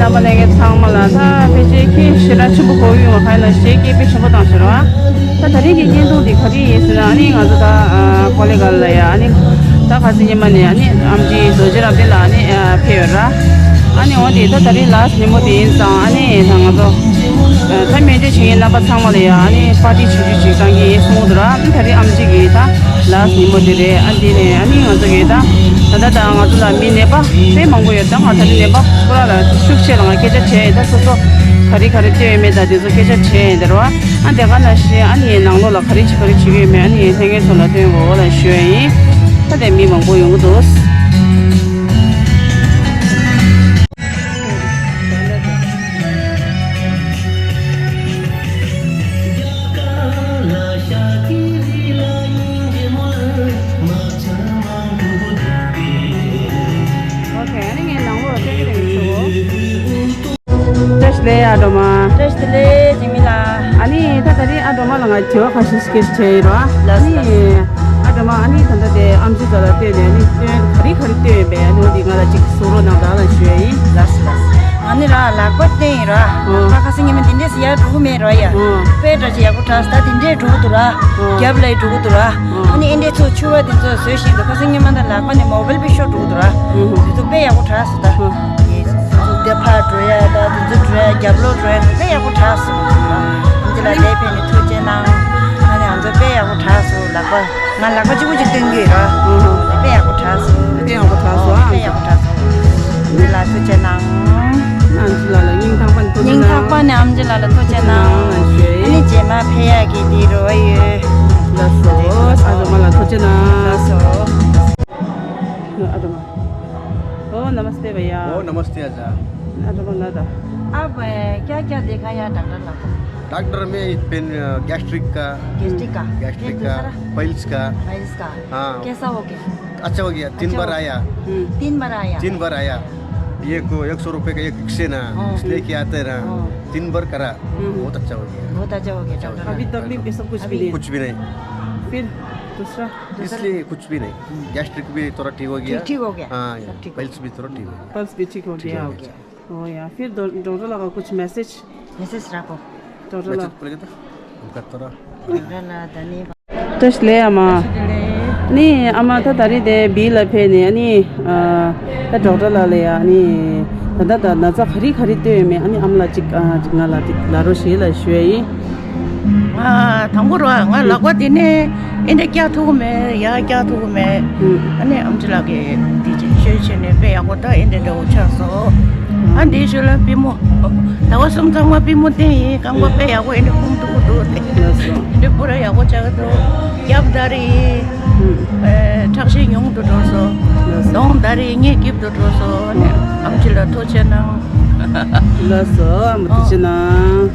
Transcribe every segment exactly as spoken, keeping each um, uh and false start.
རྣམ་པ་ལྷན་རྒྱས་ཚང་མ་ལ་ད་ཕལ་ཆེར་ཁྱེད་ཞེ་དྲག་ཆེན་པོ་གོ་གི་ཡོད་མ་ཁ་ལ་ཞེ་སྐད་དཔེ་ཆེན་པོ་བཏང་ཞེས་ར། ད་ད་རིང་གི་བརྙན་ཐུང་འདི་ག་རེ་ཡིན་ཟེར་ན་ཨ་ནི་ང་ཚོ་ད་ཀོ་ལེ་གལ་ལ་ཡ་ཨ་ནི་ད་ཁ་སང་ཉི་མ་ནས་ཨ་ནི་ཨམ་ཆི་རྡོ་རྗེ་རབ་བརྟན་ལ་ཨ་ནི་ཕེབས་ཡོད་ར། ཨ་ནི་འོ་དེ་ད་ད་རིང་ལ་སི་ཉིན་མོ་དེ་ཡིན་ཙང་ཨ་ནི་ད་ང་ཚོ་ད་སྨན་བཅོས་བྱེད་མཁན་རྣམ་པ་ཚང་མ་ལ་ཡ་ཨ་ནི་པར་ཊི་བྱེད་རྒྱུ་ཅིག་བཏང་གི་ཡིན་གསུངས་འདུག་ར། ཨ་ནི་ད་རིང་ཨམ་ཆི་གི་ད་ལ་སི་ཉིན་མོ་དེ་རེད། ཨ་འདི་ནས་ཨ་ནི་ང་ཚོ་གི་ད་ད་ད་ད་ང་ཚོ་ལ་མི་ནད་པ་དཔེ་མང་པོ་ཡོད། ད་ང་ད་རིང་ནད་པ་ཁོ་ར་ལ་ཤུགས་ཆེ་ལ་ང་སྐད་ཆ་དྲིས་ཡིན། ད་སོ་སོ་ག་རེ་ག་རེ་བལྟས་ཡོད་མེད་ད་དེ་ཚོ་སྐད་ཆ་དྲིས་ཡིན་དེ་ར། ཨ་དེ་ག་ནང་བཞིན་ཨ་ནི་ནང་ལོགས་ལ་ག་རེ་བྱེད་ག་རེ་བྱེད་ཀྱི་ཡོད་མེད་ཨ་ནི་ལྷན་རྒྱས་ཚོ་ལ་སྟོན་དགོས་ལ་ཞུ་ཡ་ཡིན། ད་དེ་མི་མང་པོ་ཡོང་གི་འདུག་ཨོ་ཁེ། ཨ་ནི་ངས་ནང་ལོགས་ལ་སྟོན་གྱི་རེད་ཞུ། བཀྲ་ཤིས་བདེ་ལེགས་ཨ་སྒྲོལ་མ། བཀྲ་ཤིས་བདེ་ལེགས་འཇིགས་མེད་ལགས། ཨ་ནི་ད་ད་རིང་ཨ་སྒྲོལ་མ་ལ་ང་དྲི་བ་ཁ་ཤས་སྐད་ཆ་དྲིས་ཡིན་རོ། ལགས་སོ། ཨ་ནི་ཨ་སྒྲོལ་མ་ཨ་ནི་ད་ལྟ་དེ་ཨམ་ཆི་ཚོ་ལ་བལྟས་ནས་ཨ་ནི་སྟོན་ག་རེ་ག་རེ་བལྟས་ཡོད་པས། ཨ་ནི་འོ་འདི་ང་ལ་ཅིག་གསུང་རོགས་གནང་དང་ལ་ཞུ་ཡ་ཡིན། ལགས་སོ་ལགས་སོ། ཨ་ནི་ར་ལག་པ་བསྟན་ཡིན་ར། ཨོ། ད་ཁ་སང་ཉི་མ་འདི་འདྲས་སུ་ཡར་འགྲོ་གི་མེད་ར་ཡ། ཨོ། དཔེ་འདྲ་ཅིག་ཡག་པོ་དྲགས་སོང་། ད་དེ་འདྲས་འགྲོ་གི་འདུག་ར། ཨོ། རྒྱབ་ལ་ཡི་འགྲོ་གི་འདུག་ར། ཨོ། ཨ་ནི་ཨེ་འདྲས་ཚོ་ཕྱུ་པ་དེ་ཚོ་བཟོས་བཞིན་འདུག་ཁ་སང་ཉི་མ་ད་ལག་པ་ནས་མོ་བལ་པི་ཤོ་འགྲོ་གི་འདུག་ར། ཨོ། དེ་ཚོ་དཔེ་ཡག་པོ་དྲགས་སོང་ད། ཨོ། དེ་ཕར་འགྲོ་ཡ་ད་དེ་ཚོ་འགྲོ་ཡ་རྒྱབ་ལོག་འགྲོ་ཡ་དེ་དཔེ་ཡག་པོ་དྲགས་སོང་། ཨ་ནི་ལ་ལས་ཕེབས་ནས་ཐུགས་རྗེ་གནང་། ཨ་ནི་ང་ཚོ་དཔེ་ཡག་པོ་དྲགས་སོང་། ལག་པ་ང་ལག་པ་གཅིག་པུ་གཅིག་སྟོན་གྱི་ཡོད་ར། དཔེ་ཡག་པོ་དྲགས་སོང་། དཔེ་ཡག་པོ་དྲགས་སོང་། དཔེ་ཡག་པོ་དྲགས་སོང་། ཨ་ནི་ལ་ཐུགས་རྗེ་གནང་། ཨམ་ཆི་ལགས་ལ་སྙིང་ཐག་པ་ནས་ཐུགས་རྗེ་གནང་། སྙིང་ཐག་པ་ནས་ཨམ་ཆི་ལགས་ལ་ཐུགས་རྗེ་གནང་། ཨ་ནི་རྗེས་མ་ཕེབས་ཡག་གི་དེ་རོ་ཡོད། ལགས་སོ། ཨ་སྒྲོལ་མ་ལ་ཐུགས་རྗེ་གནང་། ལགས་སོ། ཨ་སྒྲོལ་མ། ओ नमस्ते भैया। ओ नमस्ते आजा। अरे बोला था। आप, अ, क्या क्या देखा यहाँ डॉक्टर लोग? डॉक्टर में पेन, अ, गैस्ट्रिक का। गैस्ट्रिक का? गैस्ट्रिक फिर का, दूसरा? पाइल्स का। पाइल्स का। हाँ। कैसा हो गया? अच्छा हो गया, तीन अच्छा बार हो गया। आया। हम्म। तीन बार आया? तीन बार आया। ये को एक सौ रुपये का एक वैक्सीन है, हाँ। इसलिए कि आते हैं ना, हाँ। तीन बार करा, हम्म। बहुत अच्छा हो गया। बहुत अच्छा हो गया, अच्छा हो डॉक्टर। गया। अभी तकलीफ ये सब कुछ भी अभी नहीं? कुछ भी नहीं। फिर दूसरा? दूसरा? इसलिए कुछ भी नहीं, गैस्ट्रिक भी थोड़ा ठीक हो गया। ठीक, ठीक हो गया। हाँ, सब ठीक हो गया। पाइल्स भी थोड़ा ठीक हो गया। पल्स भी ठीक हो ठीक गया। हो गया। ओ यार, फिर डॉ-, डॉक्टर लोग का कुछ मैसेज? मैसेज रखो। डॉक्टर लोग। मैसेज बोलेगा तो? उनका थोड़ा। डॉक्टर लोग धन्यवाद। བཀྲ་ཤིས་བདེ་ལེགས་ཨ་མ། བཀྲ་ཤིས་བདེ་ལེགས། ནི་ཨ་མ་ད་ད་རེས་དེ་བིའི་ལ་ཕེབས་ནས་ཨ་ནི་ཨ་ད་ཌོག་ཊར་ལགས་ལ་ཡ་ཨ་ནི་ད་ད་ད་ན་ཚ་ག་རེ་ག་རེ་སྟོན་ཡོད་མེད་ཨ་ནི་ཨ་མ་ལ་ཅིག་ཨ་ཅིག་ང་ལ་ཅིག་ལབ་རོགས་ཞེས་ལ་ཞུ་ཡ་ཡིན། ང་དང་པོ་ར་ང་ལག་པ་དེ་ནས་ཨེ་འདྲ་བཀྱག་ཐུབ་ཀྱི་མེད། ཡར་བཀྱག་ཐུབ་ཀྱི་མེད། ཨ་ནི་ཨམ་ཆི་ལགས་ཀྱིས་འདི་ཅིག་ཤོད་བྱས་ནས་དཔེ་ཡག་པོ་ད་ཨེ་འདྲ་འདྲ་བོ་ཆགས་སོང་། ཨ་འདིའི་ཤུལ་ལ་པུས་མོ། ཟླ་བ་གསུམ་ཚང་མ་པུས་མོ་བསྟན་ཡིན། རྐང་པ་དཔེ་ཡག་པོ་ཨེ་འདྲ་ཕུང་ཐུབ་ཀྱི་འདུག་སྟེ། ལགས་སོ། འདི་པུ་ར་ཡག་པོ་ཆགས་ཀྱི་འདུག་རྒྱབ་འདར་ཡིན། ཨེ་ཁྲག་ཤེད་ཉུང་དུ་འགྲོ་སོང་། ལགས་སོ། གདོང་འདར་ཡིན། གཉིད་སྐྱིད་དུ་འགྲོ་སོང་། ཨ་ནི་ཨམ་ཆི་ལ་ཐུགས་རྗེ་གནང་། ལགས་སོ། ཨ་མ་ཐུགས་རྗེ་གནང་།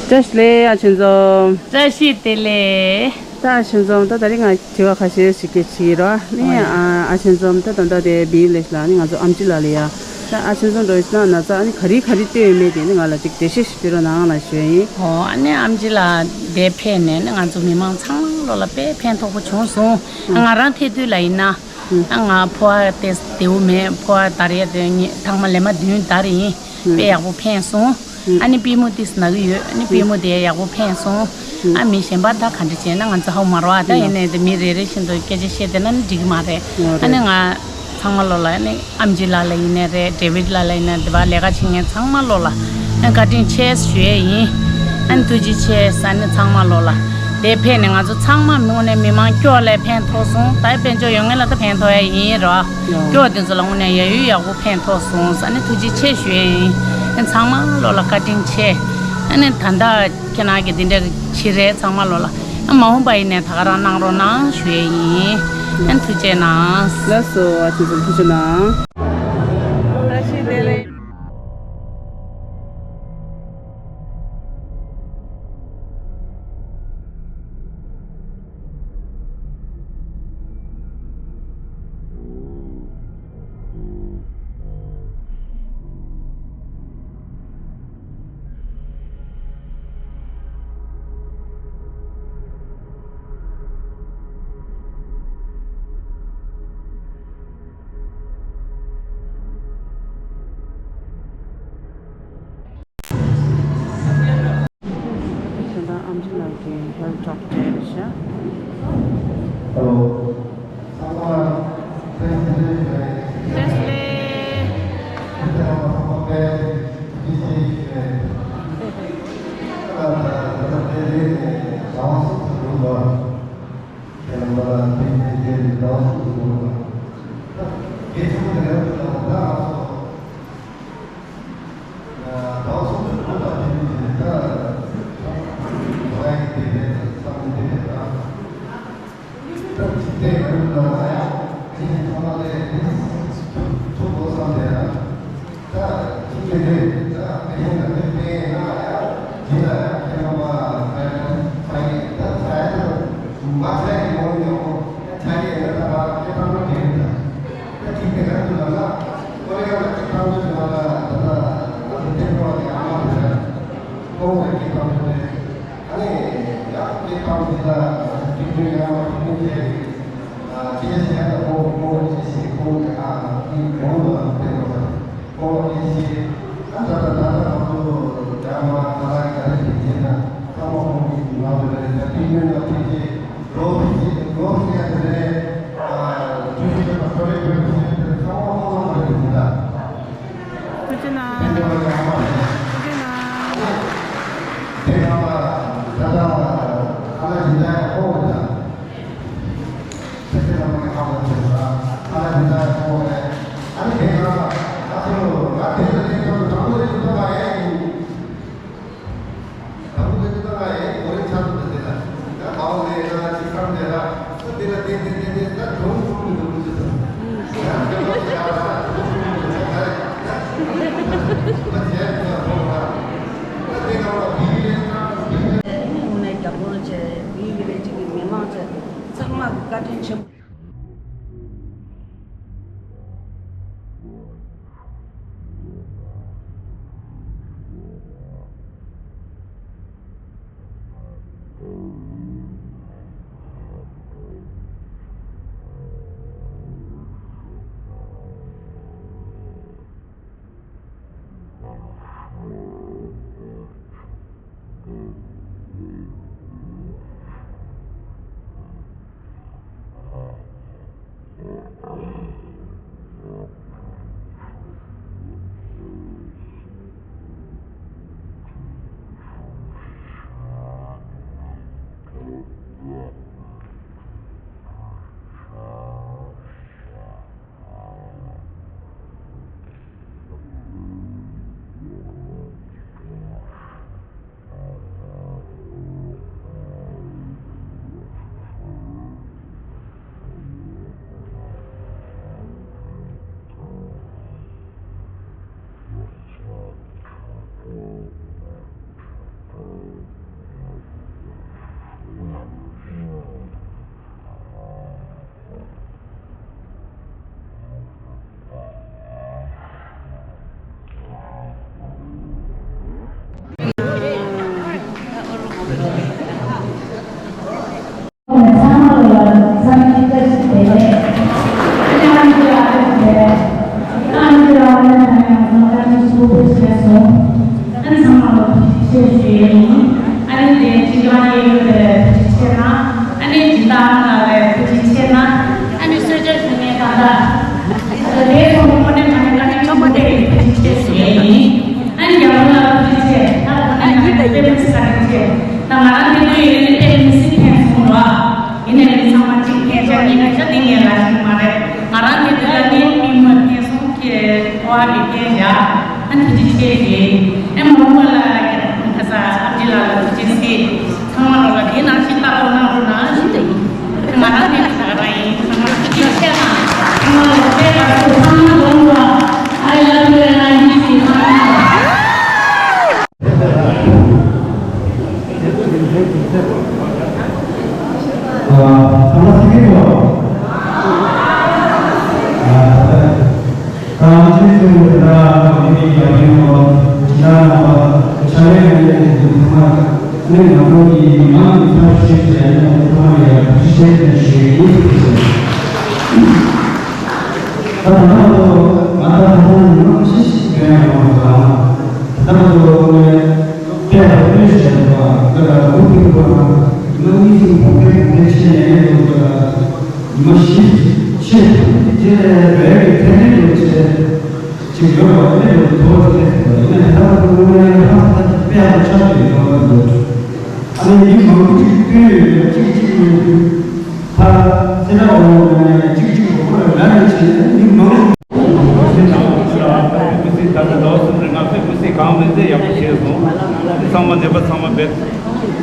བཀྲ་ཤིས་བདེ་ལེགས་ཨ་ཆེན་འཛོམས། བཀྲ་ཤིས་བདེ་ལེགས། ད་ཨ་ཆེན་འཛོམས་ད་ད་རིང་ང་དྲི་བ་ཁ་ཤས་ཤིག་གི་བྱེད་ཀྱི་རོགས། ནི་ཨོ་ཡ། ཨ་ཨ་ཆེན་འཛོམས་ད་ད་ལྟ་དེ་བིའི་ལེགས་ལ་ནི་ང་ཚོ་ཨམ་ཆི་ལགས་ལ་ཡ། ད་ཨ་ཆེན་འཛོམས་འགྲོ་ཡིན་ན་ན་ཚ་ཨ་ནི་ག་རེ་ག་རེ་སྟོན་ཡོད་མེད་དེ་ནི་ང་ལ་ཅིག་འགྲེལ་བཤད་ཞིག་སྤེལ་རོགས་གནང་ལ་ཞུ་ཡ་ཡིན། ཨོ་ཨ་ནི་ཨམ་ཆི་ལགས་དེ་ཕེབས་ནས་ནི་ང་ཚོ་མི་མང་ཚང་མ་ལོ་ལ་དཔེ་ཕན་ཐོགས་པོ་བྱུང་སོང་། ཨ་ང་རང་ཐད་དུས་ལ་ཡིན་ན། ཨ་ང་ཕོ་བ་དེ་བདེ་བོ་མེད། ཕོ་བ་འདར་ཡ་དེ་ཐེངས་མ་ལན་མ་བདུན་འདར་ཡིན། དཔེ་ཡག་པོ་ཕན་སོང་། ཨ་ནི་པུས་མོ་ཏིས་ན་གི་ཡོད། ཨ་ནི་པུས་མོ་དེ་ཡག་པོ་ཕན་སོང་། ཨ་མི་གཞན་པ་ད་ག་འདྲ་བྱས་ན་ང་ཚོ་ཧ་གོ་མ་རེད་བ། ད་ཡིན་ནའི་དེ་མི་རེ་རེ་བཞིན་དུ་སྐད་ཆ་བཤད་བསྡད་ན་ནི་འགྲིག་གི་མ་རེད། ཨ་ནི་ང་ཚང་མ་ལོ་ལ་ཨ་ནི་ཨམ་ཆི་ལགས་ལ་ཡིན་ནའི་རེད། ཌེ་ཝིཌ་ལགས་ལ་ཡིན་ནའི་དེ་བ་ལས་ཀ་བྱེད་མཁན་ཚང་མ་ལོ་ལ་ཨ་ནི་བཀའ་དྲིན་ཆེ་ཞུ་ཡས་ཡིན། ཨ་ནི་ཐུགས་རྗེ་ཆེ་ཟེར། ཨ་ནི་ཚང་མ་ལོ་ལ་དེ་ཕེབས་ནས་ང་ཚོ་ཚང་མ་དངོས་གནས་མི་མང་སྐྱོ་ལས་ཕན་ཐོགས་སོང་། ད་དཔལ་འབྱོར་ཡོད་མཁན་ལ་ད་ཕན་ཐོགས་ཡ་ཡིན་རོ། སྐྱོ་བ་དེ་ཚོ་ལ་དངོས་གནས་ཡ་ཡུལ་ཡག་པོ་ཕན་ཐོགས་སོང་ཟེར། ཨ་ནི་ཐུགས་རྗེ་ཆེ་ཞུ་ཡས་ཡིན། ཨ་ནི་ཚང་མ་ལོ་ལ་བཀའ་དྲིན་ཆེ། ཨ་ནི་ད་ལྟ་ཁྱེད་རང་གི་འདི་འདྲ་གི་བྱེད་རེས་ཚང་མ་ལོ་ལ་ཨ་མ་འོངས་པ་ཡིན་ནའི་ད་ག་རང་གནང་རོགས་གནང་ཞུ་ཡས་ཡིན། ཨ་ནི་ཐུགས་རྗེ་གནང་། ལགས་སོ། ཨ་ཆེན་ཚོ་ཐུགས་རྗེ་གནང་། བཀྲ་ཤིས་བདེ་ལེགས། Hello. Translate. ཨ་ནི་དེ་སྤྱི་ཁྱབ་ཡོད་རེད་ཐུགས་རྗེ་ཆེ་གནང་། ཨ་ནི་སྦྱིན་བདག་ལགས་རེད་ཐུགས་རྗེ་ཆེ་གནང་། ཨ་ནི་གསོལ་ཇ་ཞུ་མཁན་གང་དག་ཨ་ནི་དེ་ཚོ་དངོས་གནས་དྲང་གནས་བཀའ་དྲིན་ཆེན་པོ་དེ་ཐུགས་རྗེ་ཆེ་ཞུ་ཡས་ཡིན། ཨ་ནི་རྒྱལ་བ་ལགས་ཐུགས་རྗེ་ཆེ། ད་དངོས་གནས་དྲང་གནས་དཔེ་མི་སྲིད་བཀའ་དྲིན་ཆེ། ད་ང་རང་དེ་དུས་ཡིན་དཔེ་མི་སྲིད་ཕན་སོང་ར། ཡིན་ནའི་མི་ཚང་མ་གཅིག་ཕན་ཆ་གཉིས་ཕན་ཆ་དེ་ངས་ལ་ཞིག་མ་རེད། ང་རང་དེ་དུས་ལ་ནི་མི་མ་ཕན་སོང་ཁྱེད་ཨོ་ཨ་མི་ཕན་བཞག་ཨ་ཐུགས་རྗེ་ཆེ་ཞུ་ཡས་ཡིན། ཨེ་མ་འོངས་པ་ལ་ཁ་ས་ཨ་ཅེ་ལགས་ལ་ཐུགས་རྗེ་ཆེ། ཚང་མ་ལོ་ལ་དེ་ནང་བཞིན་ལྟ་རྟོག་གནང་རོགས་གནང་ཞུ་ཡས་ཡིན། ང་རང་དེ་དུས་ད་ག་རང་ཡིན། ཚང་མ་ཐུགས་རྗེ་ཆེ་གནང་། ཚང་མ་ལོ་དཔེ་དགའ་ཚོགས་ཚང་མ་ལོ་ལ་ཨ་ཡ་ལ་ཐུགས་རྗེ་གནང་ཞུ་ཡས་ཡིན། ཚང་མ་ཚང་མ་ཚིག་གི་ལོ། ཨ་ད་ད་ཅི་ཚོད་ད་མི་མི་ཡག་ཡིན་ལོ། ཇི་ལྟར་ན་ལོ་ཆ་ལེ་ལེ་ལེ་ཚང་མ་ནི་ང་ཚོ་གི་མི་མང་གི་ཚབ་ཞུས་བྱས་ནས་ཚང་མ་ཡག་ཞེས་ནས་ཞུ་ཡི་ཟེར། ད་ད་ལྟ་ང་ད་ད་ལྟ་ནི་མང་ཆེ་ཞིག་ཡོད་ཡང་མང་ཙང་། ད་ལྟ་ང་ཚོ་ནས་དཔེ་ལ་དཔེ་ཞིག་བྱས་པ་ང་ལ་མུ་མཐུད་པ་ང་གཉིས་ཤིག་ ཕལ་ཆེར་ཡིན་ལུགས་ལ་མི་ཤེས་ཆེ་དང་དེ་རྦད་ཀྱི་ཐད་ཀའི་ལུགས་ཆེ་ཅིག་ཡོད་པ་ཨེ་ལུགས་ཐོག་ཏུ་ཐེབས་པ་ཡིན་ན་ད་ལྟ་ཁོ་ལ་ཡང་ཧ་ད་དཔེ་ཡག་པོ་ཆགས་ཀྱི་ཡོད་པ་འདུག་ཨ་ནི་མི་མང་པོ་ཅིག་བསྟུན་ཡོད་ཅིག་ཅིག་ཡོད། ད་སེ་ར་འོང་ན་ཡང་གཅིག་གཅིག་གོ་གོ་ར་ནས་བྱས་ནས་མི་མང་། ད་ལྟ་ཟླ་བ་གསུམ་རིང་ང་ཚོས་མི་སེར་གང་མི་སེར་ཡག་པོ་བྱས་སོང་། ཚང་མ་ནད་པ་ཚང་མ་བེད།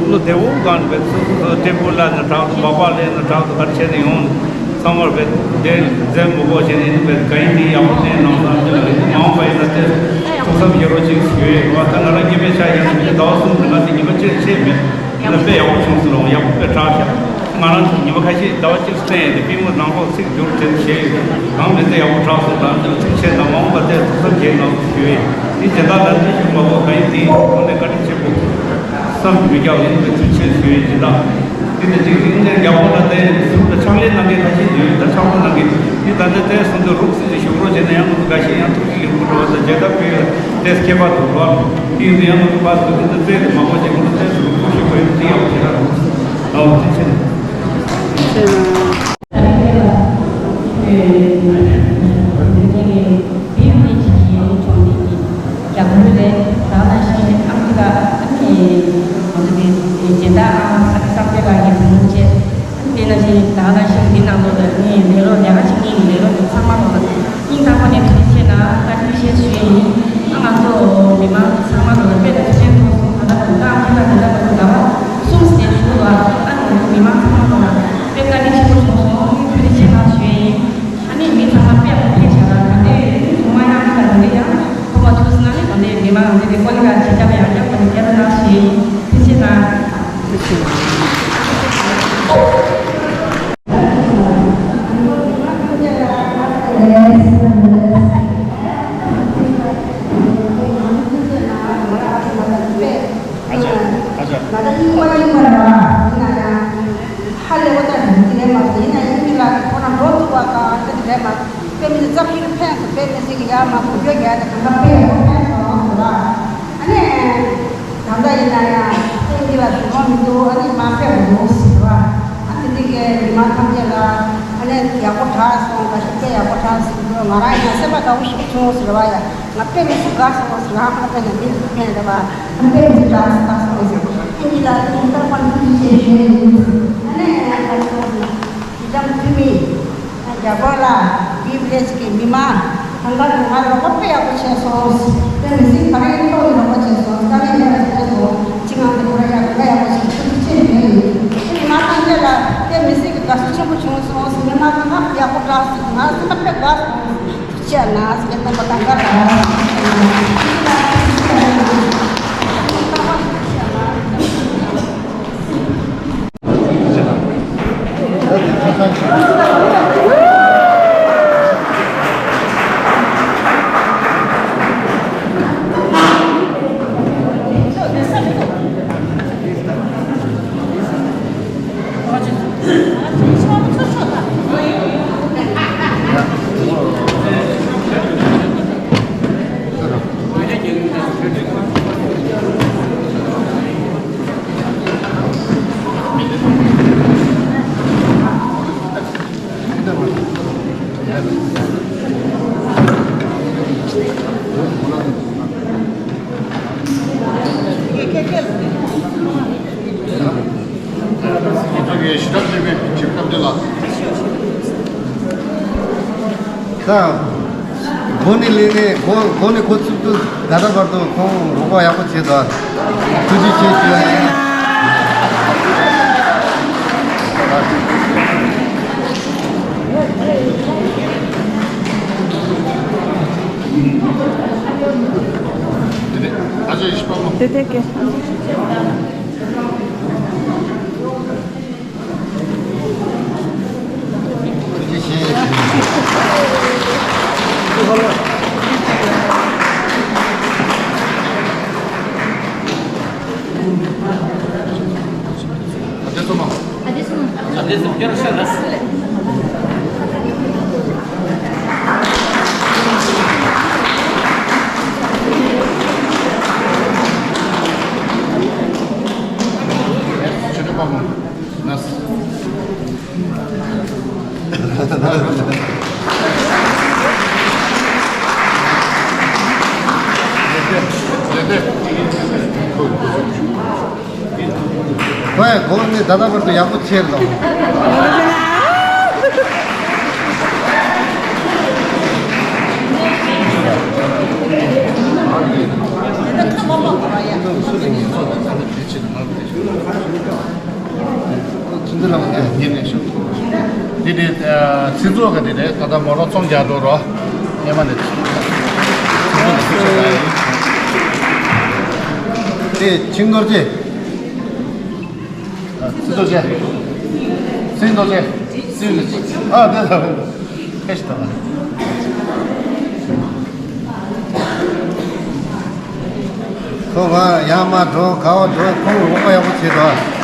ལོ་དེ་འོ་གང་བེད་སོ་སོ་སོ་ཏྲེ་པོ་ལ་ནི་དྲག་ཏུ་བ་པ་ལས་ནི་དྲག་ཏུ་གར་བྱས་ནས་ཡོང་། ཚང་མར་བེད་དེ་འཛེམ་མི་དགོས་བྱས་ནས་ནི་བེད་ག་ཡིན་དེ་ཡག་པོ་བསྟན་གནང་སོང་། ཨ་ནི་མ་འོངས་པ་ཡིན་ན་དེ་ཐུགས་བསམ་བཞེས་རོགས་གྱིས་ཞུ་ཡས་ཡོད་པ། ད་ང་རང་སྐྱེ་བའི་ཆ་ཡང་ཟླ་བ་གསུམ་དུ་ང་ཚོ་ཉི་མ་གཅིག་བྱས་མེད། ཡིན་ན་དཔེ་ཡག་པོ་བྱུང་སོང་། ཡག་པོ་དཔེ་དྲག་ཤག་ང་རང་ཚོ་ཉི་མ་ཁ་ཤས་ཟླ་བ་གཅིག་སྟེང་ཡིན་ཏེ་པུས་མོ་ནང་ལོགས་ཚིག་སྦྱོར་དེ་བྱས་ཡོད། གང་མི་ཚེ་ཡག་པོ་དྲག་སོང་། ད་ཚོ་ཐུགས་ཆེ་དང་མ་འོངས་པ་དེ་ཐུགས་བསམ་བཞེས་གནང་ཞུ་ཡོད། དེ་རྗེས་ད་ད་ལྟ་ཞུ་མ་དགོས་ག་ཡིན་དེ་ཐོག་ནས་བཀའ་དྲིན་ཆེན་པོ་བསམ་གྱིས་མི་ཁྱབ་ཡིན་པའི་ཐུགས་ཆེ་ཞུ་ཡོད། རྗེས་ད་དེ་ནས་ཅིག་རིང་ནས་རྒྱལ་པོ་ལ་དེ་ཟུར་དུ་ཕྱག་ལས་གནང་མཁན་ཁ་ཤས་ཡོད། ད་ཕྱག་པོ་གནང་མཁན་དེ་ད་ལྟ་དེ་སོང་དུ་རུག་སྲིད་ཀྱི་ཞུགས་རོགས་བྱས་ན་ཡང་ང་ཚོ་འགའ་ཤས་ཡང་ཐུགས་རྗེ་ལེགས་འབུལ་རོགས་དང་རྒྱལ་ཁབ་ཀྱི་དེ་སྐྱེས་པ་དུ་རོགས་དེ་ཡིན་དུ་ཡང་ང་ཚོ་པ་དུ་དེ་ཚོ་རྩེ་དུ་མ་གོ་ཅིག་ང་ཚོ་རྩེ་དུ་རུག་སྲིད་ཞུགས་པ་ཡོད། དེ་ཡག་པོ་བྱེད་ར་རུག་སྲིད་ཨོ་དེ་ཆེ་ནས། རྒྱ་བོད་ལས་ད་ནང་བཞིན་ཨ་མི་རི་ཀ་ཨ་ནི་ང་ཚོ་གི་སྦྱིན་བདག་ཨ་ནི་སངས་རྒྱས་ལགས་ཀྱི་བུ་ལོན་བཅས་ཨ་ནི་དེ་ནང་བཞིན་ད་ནང་བཞིན་འདི་ནང་ལོགས་ལ་ནི་ལས་རོགས་ལས་ཀ་བྱེད་མཁན་གྱི་ལས་རོགས་དེ་ཚང་མ་ལོགས་ལ་སྙིང་ཐག་པ་ནས་ཐུགས་རྗེ་ཆེ་གནང་། བཀའ་དྲིན་ཆེ་ཞུ་ཡས་ཡིན། ཨ་ང་ཚོ་མི་མང་ཚང་མ་ལོགས་ལ་དཔེ་ལ་ཐུགས་ཕན་ཐོགས་སོང་། ད་ལྟ་བོད་ནང་ཨ་མི་རི་ཀ་དེ་འདྲ་ལོགས་ལ་ཟླ་བ་གསུམ་ཙམ་བཞུགས་ལ་ཨ་ང་ཚོ་མི་མང་ཚང་མ་ལོགས་ལ་དཔེ་བཀའ་དྲིན་ཆེན་པོ་བྱུང་སོང་། ཐུགས་རྗེ་ཆེ་གནང་ཞུ་ཡས་ཡིན། ཨ་ནི་མི་ཚང་མ་དཔེ་ཡག་པོ་ཕེབས་བཞག་ལ། ད་ལྟའི་ཐོག་མ་ཡང་མི་ལ་འདི་འདྲ་ཡང་ཐོག་མ་ཐུགས་སྣང་ནི་ད་ལྟའི་མི་མང་འདི་འདྲའི་ཀོ་ལི་ག་ཇི་ལྟར་ཡང་ཡག་པོ་ནས་རྒྱལ་ལ་ནང་ཞིག་ཐུགས་རྗེ་གནང་། ཨ་ཅག་ཨ་ཅག་ང་ད་རྙིང་མ་རྙིང་མ་རེད་བ། ཡིན་ན་ཡང་ཧ་ལས་པ་ལྟར་འདི་རེད་མ་གཏོགས། ཡིན་ན་ཡང་མི་ལ་ཁོ་ན་འགྲོ་ཐུབ་པ་གང་ཨ་ཅག་རེད་མ། དཔེ་མི་སྲིད་རྩ་བ་ཤིན་ཏུ་ཕན་སོང་། དཔེ་མི་སྲིད་ཀྱི་ཡར་མར་གོ་རྒྱུ་རྒྱག་ནས་གང་ག་དཔེ་ཡག་པོ་ཕན་སོང་ཟེར་བ། ཨ་ནི་ད་ལྟ་ཡིན་ན་ཡང་དཔེ་འདི་ལ་དུ་མ་མི་འདུག་ཨ་ནི་མ་དཔེ་མི་འདུག་ཟེར་བ། ཨ་ནི་འདི་གའི་མི་མང་ཐམས་ཅད་ལ་ཨ་ནི་ཡག་པོ་དྲག་སོང་། འགའ་ཞིག་དཔེ་ཡག་པོ་དྲག་སོང་། ང་རང་ཡིན་ན་སེམས་པ་དགའ་པོ་ཞིག་བྱུང་ཟེར་བ་ཡ། ང་དཔེ་མི་སྲིད་དགའ་སོང་ཟེར། རང་ཨ་ཕན་ན་མི་ཕན་རེད་བ། ཨ་དཔེ་མི་སྲིད་དགའ་སོང་དགའ་སོང་ཟེར། ཨ་ནི་ལ་ཨ་ནི་རྟག་པར་འདུག་ཅེས་ཞུ་ཡ་ཡིན། ཨ་ནི་ཡང་དགའ་སོང་ཟེར། ཇི་ལྟར་འཐུས་མི། རྒྱ་གར་ལ་བི་བི་ལེ་ཇི་གི་མི་མང་ཐང་ག་ནས་ང་རོགས་པ་དཔེ་ཡག་པོ་བྱས་སོང་། དཔེ་མི་སྲིད་ག་རེ་ཐོག་ནས་རོགས་པ་བྱས་སོང་། དཀའ་ལས་མེད་པ་བྱས་སོང་། ཅི་ང་དེ་ཁོ་ར་ཡག་དགའ་ཡག་པོ་བྱས་ཐུགས་རྗེ་ཆེ་ཞུ་ཡ་ཡིན། མི་མང་ཐམས་ཅད་ལ་དཔེ་མི་སྲིད་ཀྱི་དགའ་བསུ་ཆེན་པོ་བྱུང་སོང་། མི་མང་ཐང་ག་ཡག་པོ་བསྒྲགས་སོང་། ང་སེམས་པ་དཔེ་དགའ་སོང་། ཐུགས་རྗེ་གནང་། སྐད་བཏང་པ་དང་ག་ར། ད་འགོ་ནས་ལས་ནས་འགོ་འགོ་ནས་འགོ་ཚུགས་དུས་ད་ལྟ་བར་དུ་ཁོང་རོགས་པ་ཡག་པོ་བྱས་འདུག་ཐུགས་རྗེ་ཆེ་ཞུ་ཡ་ཡིན། དེ་དེ་ཨ་ཅེ་ཡེ་ཤེས་པ་མོ། དེ་དེ་ཀེ། ཁོས་གོང་ནས་ད་ལྟ་བར་དུ་ཡག་པོ་བྱས་རེད་དོ། ཚུལ་འདི་ལ་ངས་ཉན་ནས་ཤོག་འདི་ནི་ཚིག་མཛོད་ཀྱི་འདི་རེད། ད་ལྟ་མོ་རང་ཚོང་རྒྱག་འགྲོ་རོགས། སྔོན་མ་ནས་ཚིག་མཛོད་ཀྱི་ཚིག་མཛོད་ལ་ཡིན། དེ་ཆིང་རྡོ་རྗེ། ཚིག་མཛོད་རྗེ། ཚིག་མཛོད་རྗེ། ཚིག་མཛོད་རྗེ། ཨ་དེ་ལ་ཕེབས་ཤིག་དང་། ཁོ་བ་ཡར་མར་འགྲོ། ག་བ་འགྲོ། ཁོང་ལ་རོགས་པ་ཡག་པོ་བྱེད་རོགས།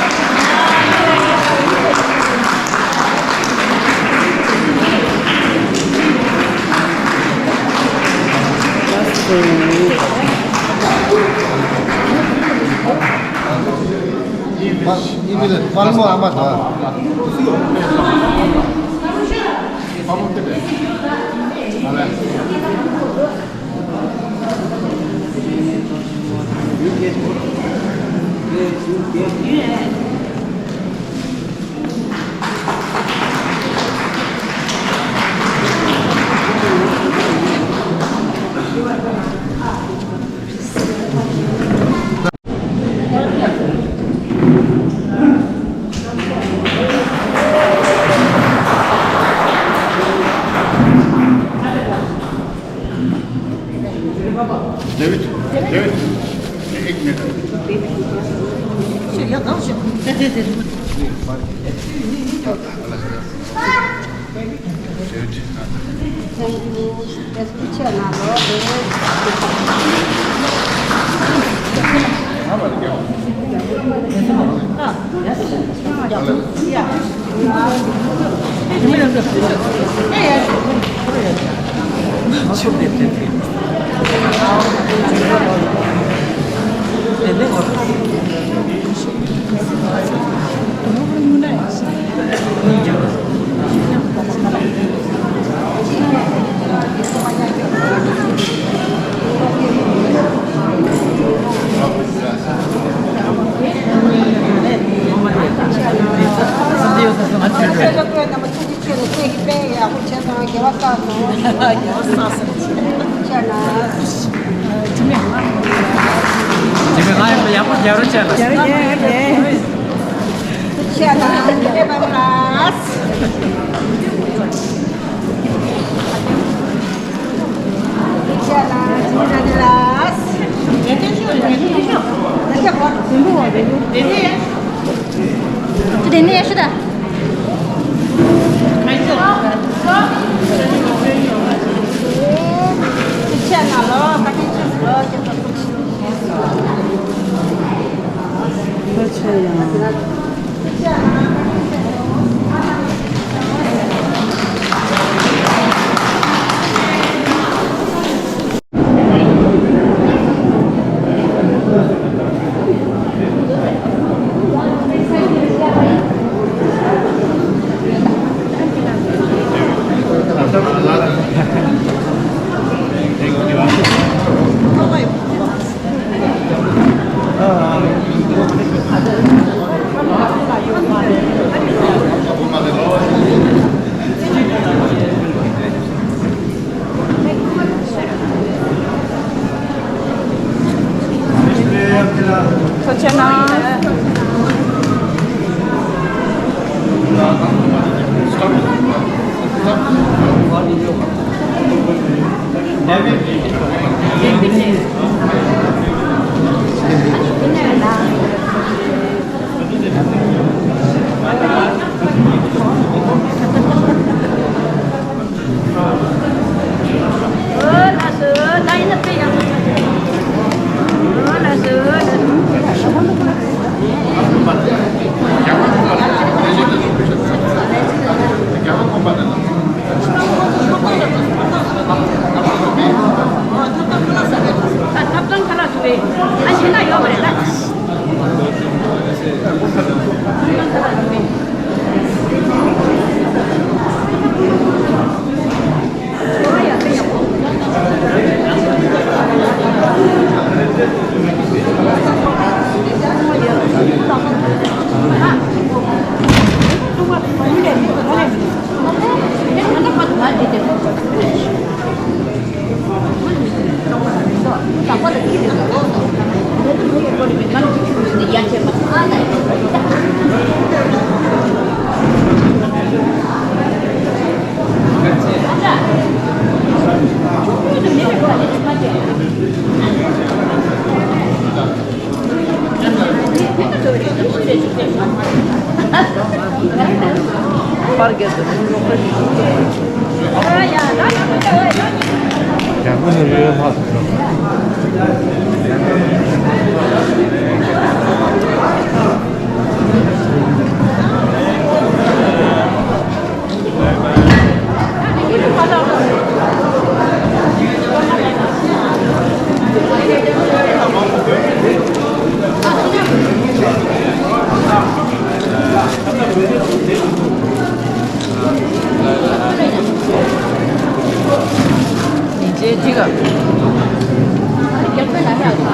ཨི་མི་ལ་པར་མོ་ཨ་མ་དང་། डेविड, डेविड, एक मिनट। ཁྱེད་ཚོ་བཀྲ་ཤིས་བདེ་ལེགས། ཁྱེད་ཚོ་ནམ་རྒྱུན་གྱི་ཚེ་གི་དཔལ་ཡག་པོ་བྱས་ཙང་དགེ་བ་བསགས་སོང་། དགེ་བ་བསགས་སོང་། ཁྱེད་ན། དེ་མིན་ང་ཡང་ཡག་པོ་རྒྱག་རོགས་བྱས་ལ། རྒྱག་རོགས་རྒྱག་རྒྱག་ཁྱེད་ན་དགེ་བ་ལ།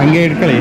அங்கே இருக்கலே.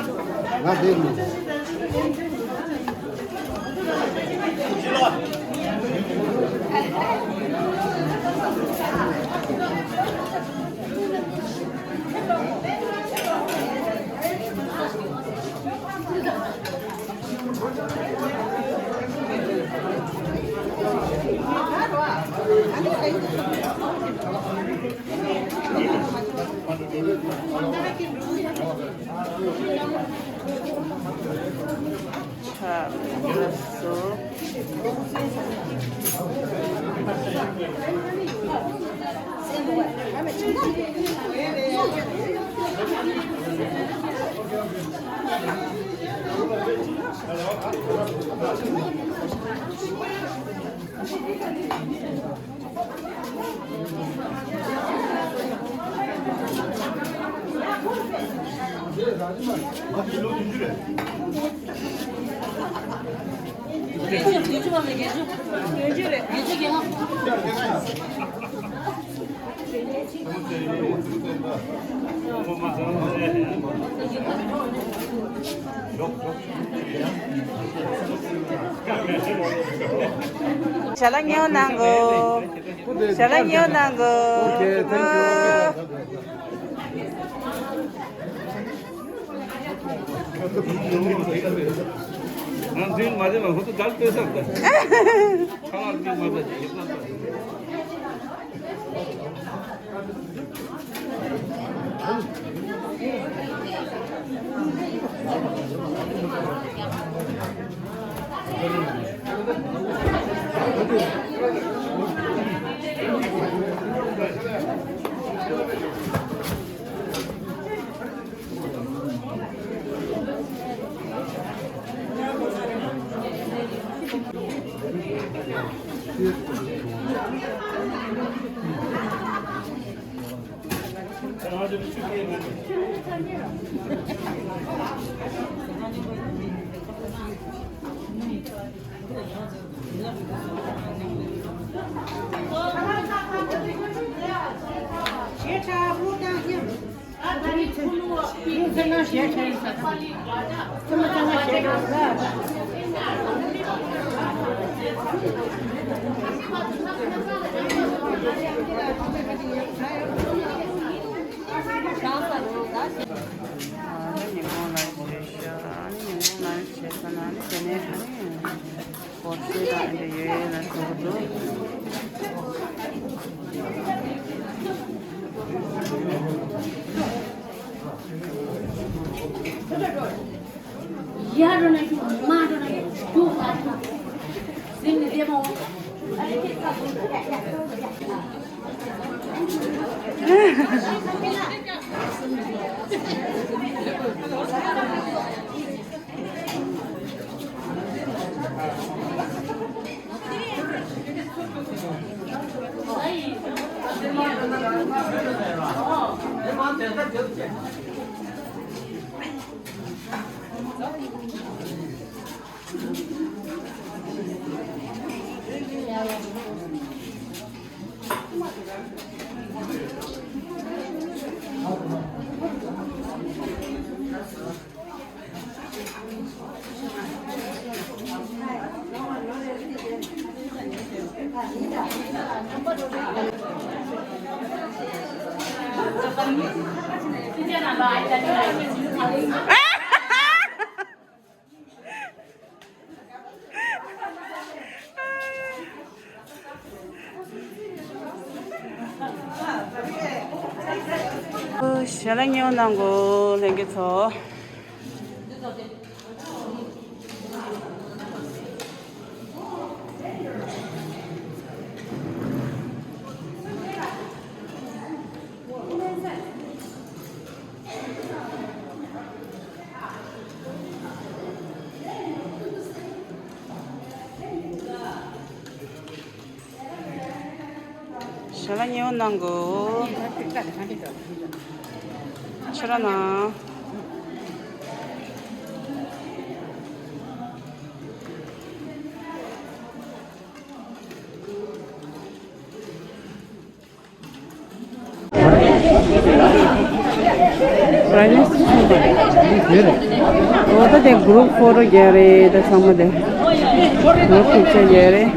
ང་བསྡད་མི། ཆ་ར་སོ། ཞལ་ལག་ཉོ་གནང་གོ། ཞལ་ལག་ཉོ་གནང་གོ། Okay, thank you. ང་འཛིན་མ་བྱས་ན་ཁོ་ཚོ་དགའ་སྤྲོ་ས་དང་། ཁ་ལག་འཛིན་མ་བྱས་ཡིན་ན། ཉིན་མོ་ལ་བྱས་ཤག་ཉིན་མོ་ལ་བྱས་ས་ན་ནི་དེ་ནས་ཨ་ནི། སྒོར་གཞས་དང་འདི་ཡོད་ལ་ཟེར་གི་འདུག་ཡར་འགྲོ་ན་རྒྱུག་མར་འགྲོ་ན་རྒྱུག་ཟིན་ནས་བསྡད་མ་འོང་། ཞལ་ལག་ཉོ་གནང་གོ་ལྷན་རྒྱས་ཚོ། ཞལ་ལག་ཉོ་གནང་གོ། ཕྱི་ར་ན། འོ་ད་དེ་གུ་རུབ་ཕོ་ཊོ་རྒྱག་རེད། ད་ཚང་མ་དེ་གུ་རུབ་པིག་ཅར་རྒྱག་རེད།